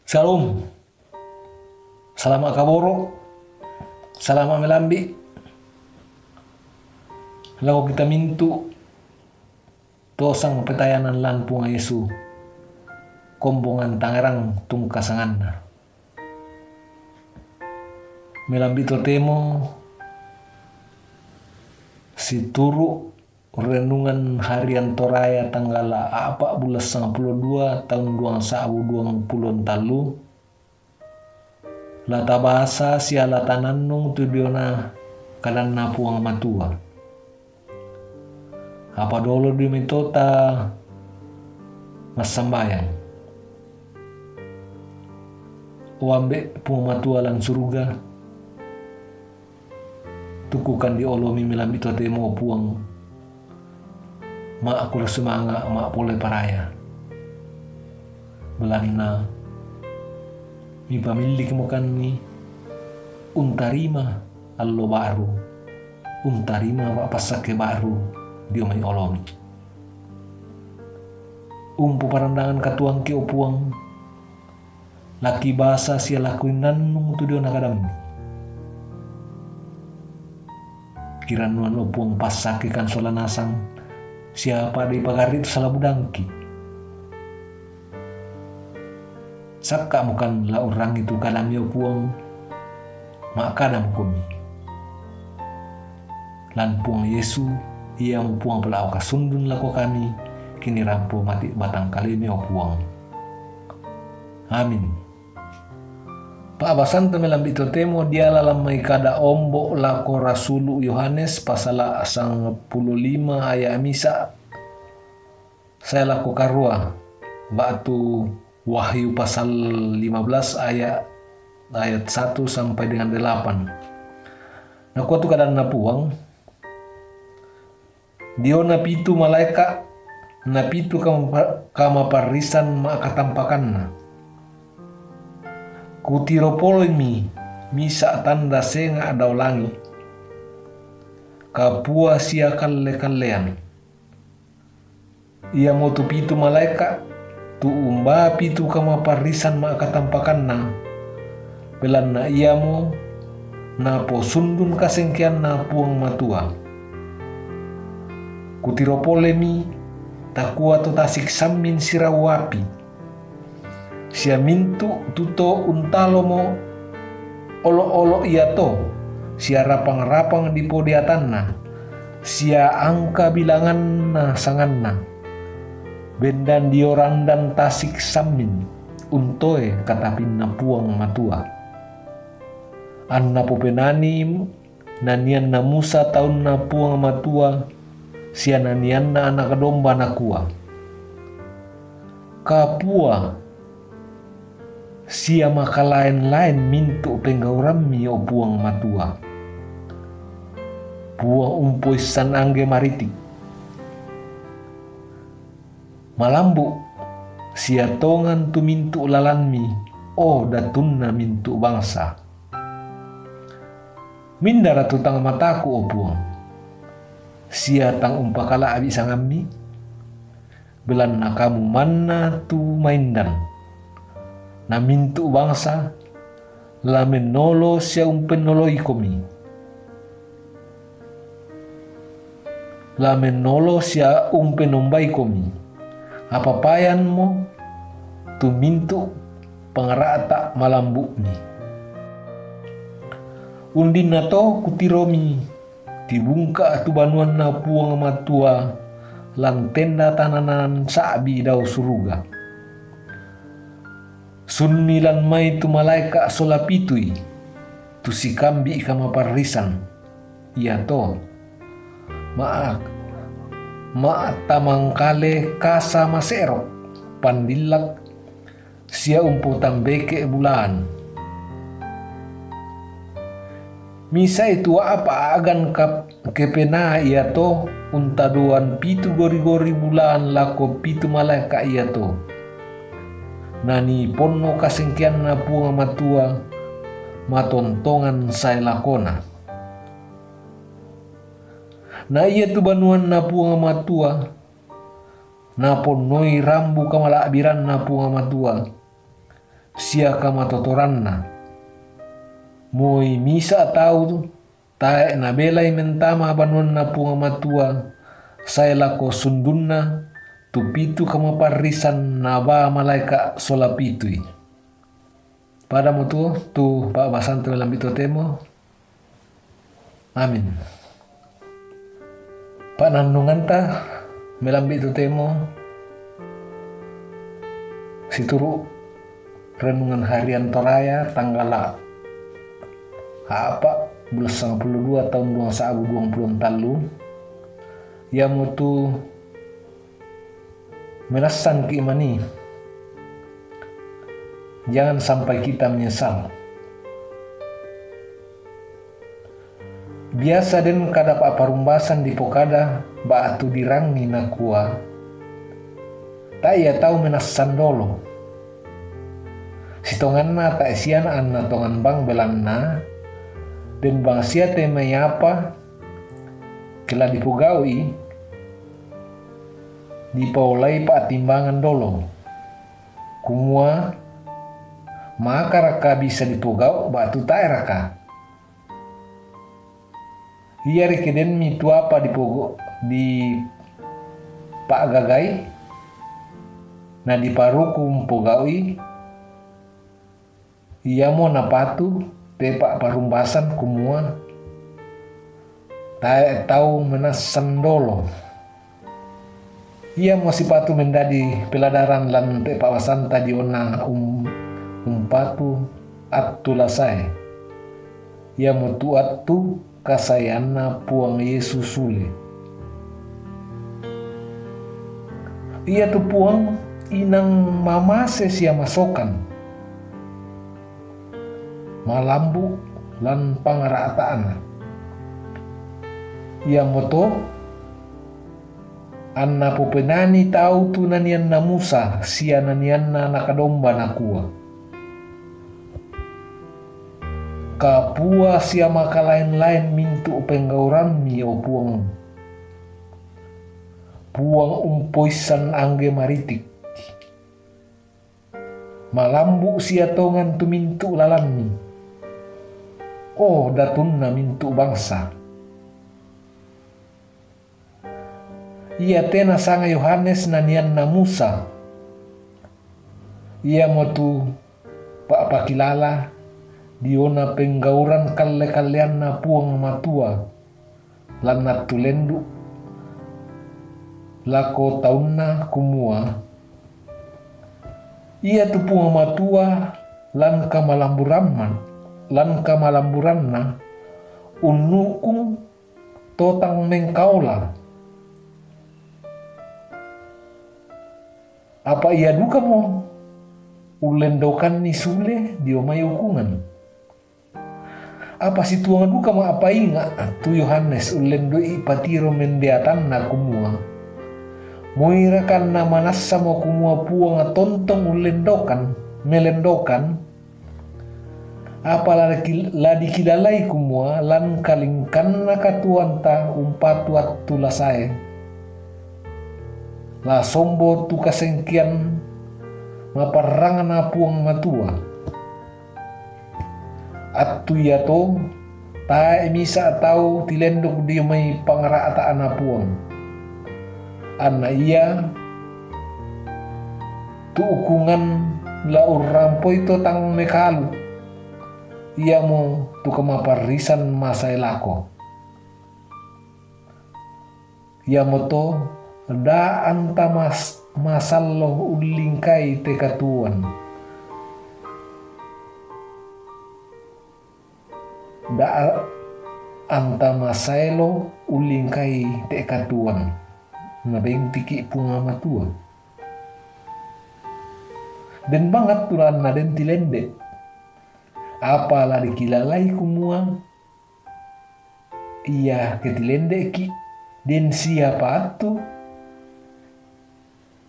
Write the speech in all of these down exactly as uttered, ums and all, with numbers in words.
Shalom. Salama' kaboro'. Salama' melambi'. Lao kita mintu' tosang petayanan lan Puang Yesu, kombongan Tangerang tungka sanganna. Melambi' totemo situru' renungan harian Toraya tanggal a'pa' bulan sangpulo dua taun duang sa'bu duang pulo tallu, la tabasa sia la tanannung tu diona kadanNa Puang Matua. Apa dolo dio mai tota massambayang. O Ambe' Puang Matua lan suruga, tukukan di oloMi melambi' totemo, o Puang, ma'kurre sumanga' ma'pole paraya. Belanna mipamillikmokanni untarima allo ba'ru, untarima pa'passakke ba'ru dio mai oloMi. Umpoparandangan katuoangki, o Puang, la kibasa sia la kuinannung tu diona kadanMi. Kirannuan, o Puang, passakkekan sola nasang, sia pada ipagarri' tu sala budangki. Sakka'mokan la urrangi tu kadanMi, o Puang, ma'kadamokomi. Lan Puang Yesu, Iamo Puang, pala' kasundun lako kami, kini rampo mati' batang kaleMi, o Puang. Amin. Pa'basanta melambi' totemo diala lan mai kada ombo' lako Rasulu' Yohanes pasala' sangpulo lima aya' misa' sae lako karua, ba'tu Wahyu pasal lima belas aya', ayat satu sampai dengan delapan. Nakua tu kadanNa Puang, diona pitu malaeka', na pitu kamapa-, kamaparrisan ma'katampakanna. Kutiro polemi misa' tanda senga' dao langi', kapua sia kalle-kallean. Iamotu pitu malaeka', tu umbaa pitu kamaparrisan ma'katampakanna, belanna iamo naposundun kasengkeanNa Puang Matua. Kutiro polemi, takua to tasik sammin sirau api. Sia mintu' tu to untalomo olo'-olo' iato, sia rapang-rapang dipodeatanna, sia angka bilanganna sanganna. Bendan dio randan tasik sammin, untoe katapinNa Puang Matua. Anna popenani nanianna Musa taunNa Puang Matua, sia nanianna Anak Domba, nakua, kapua sia makalaen-laen mintu' penggaurammi, o Puang Matua. Puang umpoissan angge maritik. Malambu' sia tongan tu mintu' lalanmi, o datunna mintu' bangsa. Mindara tu tang mataku, o Puang, sia tang umpakala'bi' sangammi? Belanna kamu manna tu maindan. Na mintu' bangsa la mennolo sia umpennoloikomi. La mennolo sia umpenombaikomi. Apa payanmo tu mintu' pangara'ta' malambu'mi. Undinna to kutiromi tibungka' tu banuanNa Puang Matua lan tenda tananan sa'bi dao suruga. Sunmi lan mai tu malaeka' sola pitui, tu sikambi' kamaparrisan, iato ma-, ma'tamangkale kasa mase'rok, pandillak, sia umpotambeke' bulaan. Misa'i tu a'pa' a'gan kap-, kepena iato untadoan pitu gori-gori bulaan lako pitu malaeka' iato. Naniponno kasengkeanNa Puang Matua matontongan sae lakona. Na ia tu banuanNa Puang Matua, naponnoi rambu kamala'biranNa Puang Matua. sia kamatotoranna. Moi misa tau tae' nabelai mentama banuanna Puang Matua sae lako sundunna tu pitu kamaparrisan nabaa malaeka' sola pitui. Padamo tu, tu pa'basanta melambi' totemo. Amin. Pa'nannunganta melambi' totemo situru' Renungan Harian Toraya, tanggala' a'pa', bulan sangpulo dua, taun duang sa'bu duang pulo tallu, iamotu menassanki' mani. Jangan sampai kita menyesal. Biasa den kada pa'parumbasan dipokada ba'tu dirangi nakua, tae' ia tau menassan dolo. Sitonganna tae' sia anna tongan bang belanna, den bang sia te mai apa ke la dipogau'i, dipaolai pa'timbangan dolo, kumua makaraka bisa dipogau' ba'tu tae'raka. Iarega denmi tu apa dipogo-, dipa'gagai, na diparuku umpogau'i, iamo napatu te pa'parumbasan kumua tae' tau menassan dolo. Iamo sipatu mendadi peladaran lan te pa'basanta diona um-, umpatu attu la sae. Iamotu attu kasaeanna Puang Yesus sule. Iatu Puang inang mamase sia masokan, malambu' lan pangara'ta'na. Iamoto anna popenani tau tu nanianna Musa sia nanianna Anaka Domba, nakua, kapua sia makalaen-laen mintu' penggaurammi, o Puang. Puang umpoissan angge maritik. Malambu' sia tongan tu mintu' lalanmi, o datunna mintu' bangsa. Ia te nasanga Yohanes nanianna Musa, iamotu pa'pakilala diona penggauran kalle-kalleanna Puang Matua lan attu lendu' lako taunna, kumua, iatu Puang Matua lan kamalamburamma-, lan kamalamburanna unnukung to tang mengkaola. Apa ia dukamo ullendokanni sule dio mai ukungan. Apa situang duka ma'painga' tu Yohanes ullendoi patiro mendeatanna, kumua, moirakanna manassamo kumua Puang tontong ullendokan, melendokan, apa la diki-, la dikilalai kumua lan kalingkanna katuoanta umpatu attu la sae, la sombo tu kasengkean maparrangna Puang Matua. Attu iato, tae' misa' tau tilendok dio mai pangra'ta'na Puang. Anna ia tu ukungan la urrampoi to tang mekalu, iamo tu kamaparrisan masae lako. Iamoto, da' anta mas-, masallo ullingkai te katuoan. Da' anta masaelo ullingkai te katuoan, nabentiki' Puang Matua. Den bangat tu laanna den tilende'. Apa la dikilalai kumua ia ke tilende'ki', den sia pattu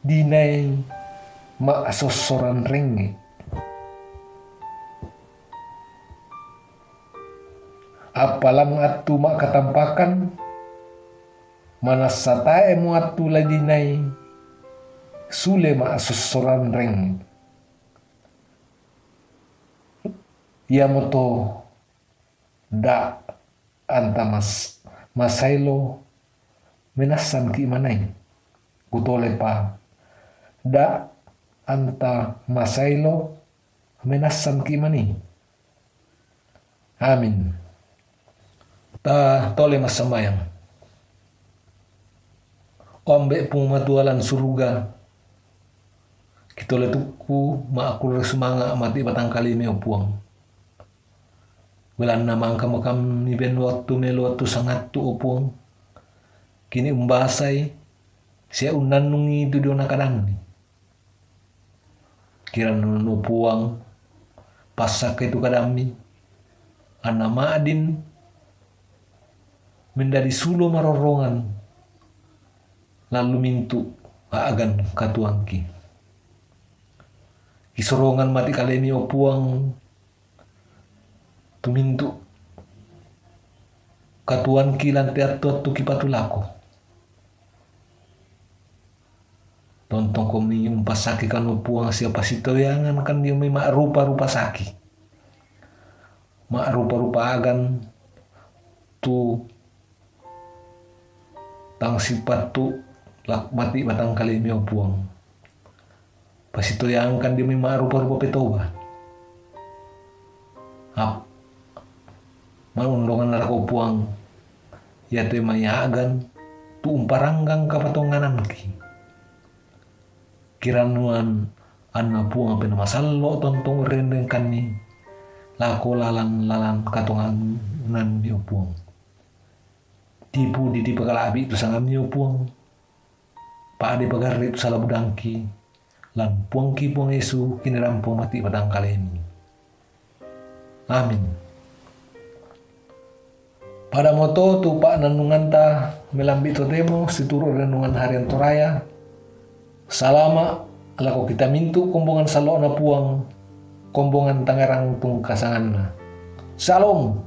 dinai ma'sossoran rengnge'. Apa lan attu ma'katampakan, manassa tae'mo attu la dinai sule ma'sossoran rengnge'. Iamoto da' anta mas-, masailo menassanki' manai. Kutole pa da' anta masailo menassanki' manai. Amin. Ta tole massambayang. O Ambe' Puang Matua lan suruga, kitole tukku ma'kurre sumanga' mati' batang kalemi, o Puang. Belanna mangka makami ben wattu melo wattu sangattu, o Puang. Kini umbasai sia unnannungi tu diona kadammi. Kirana, o Puang, passakkai tu kadammi, anna ma'din mendadi sulo marorrongan lallu mintu' a'gan katuoangki. Kisorongan mati' kalemi, o Puang, tu mintu' katuoangki lan te attu-attu kipatulako. Tontongkomi umpassakkikan, o Puang, sia pasitoyangankan dio mai ma'rupa-rupa saki. Ma'rupa-rupa a'gan tu tang sipattu la-, mati' batang kalemi, o Puang. Pasitoyangkan dio mai ma'rupa-rupa petoba. Ap-, manondongan lako, Puang, iate mai a'gan tu umparanggang kapatongananki. Kiranuan anna Puang Penaa Masallo' tontong rendengkanni lako lalan-lalan katongananmi, o Puang. Tipu didipakala'bi' tu sangammi, o Puang. Pa'de pagarre' tu sala budangki, lan Puangki Puang Yesu kinirampo mati' batang kalemi. Amin. Padamo to tu pa'nannunganta melambi' totemo situru' renungan harian Toraya. Salama' lako kita mintu' kombongan sallo'na Puang, kombongan tangngerang tungkasanganna. Shalom.